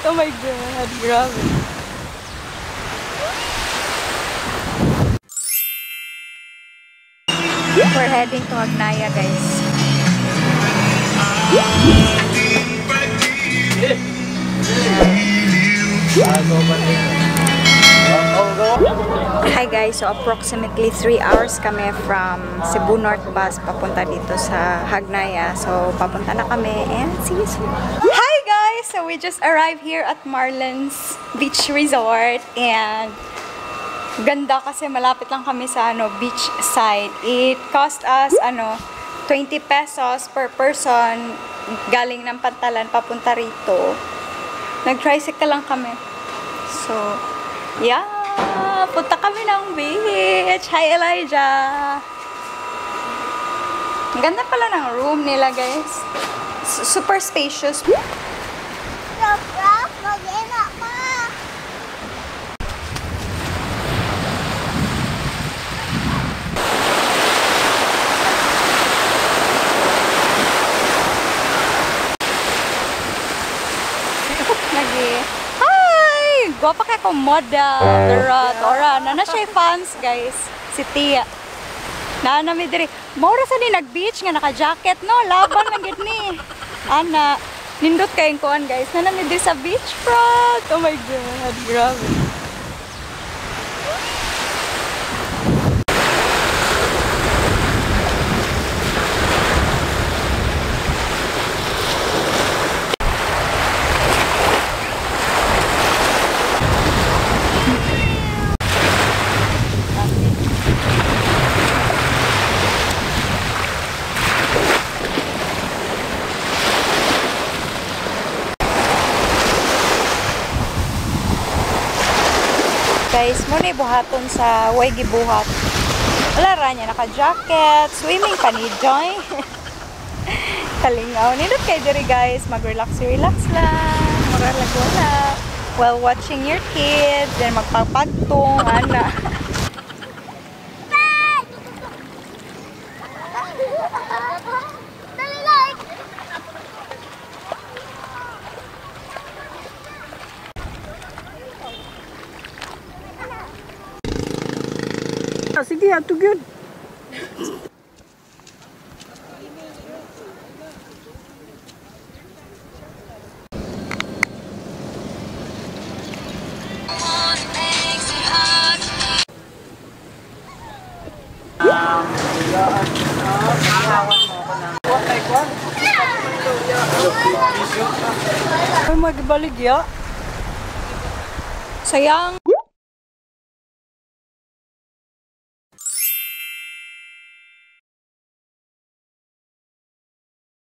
Oh my God, grabe. We're heading to Hagnaya, guys. Hi guys, so approximately 3 hours kami from Cebu North Bus papunta dito sa Hagnaya. So papunta na kami and see you soon. Hi guys! So we just arrived here at Marlins Beach Resort and ganda kasi malapit lang kami sa beach side. It cost us 20 pesos per person galing ng Pantalan papunta rito. Nag-tricycle lang kami. So, yeah! Punta kami ng beach! Hi, Elijah! Ang ganda pala ng room nila, guys. Super spacious. Hi! Gwapa kay kong model. Tora, tora. Nana siya fans, guys. Si Tia. Naana mi diri. Mora sa ni nag-beach nga naka-jacket, no? Laban man gid ni. Ana, nindot kayong kuan, guys. Nana mi diri sa beach front. Oh my God, grabe. Guys, muna buhaton sa way gibuhat. Wala ra niya naka-jacket, swimming pa ni Joy. Kalingaw. Nindot kay diri guys, mag-relax-relax lang, mura lang wala. While watching your kids, then magpapagtong ana. Sige, ato gyud. Ay, magbaligya. Sayang.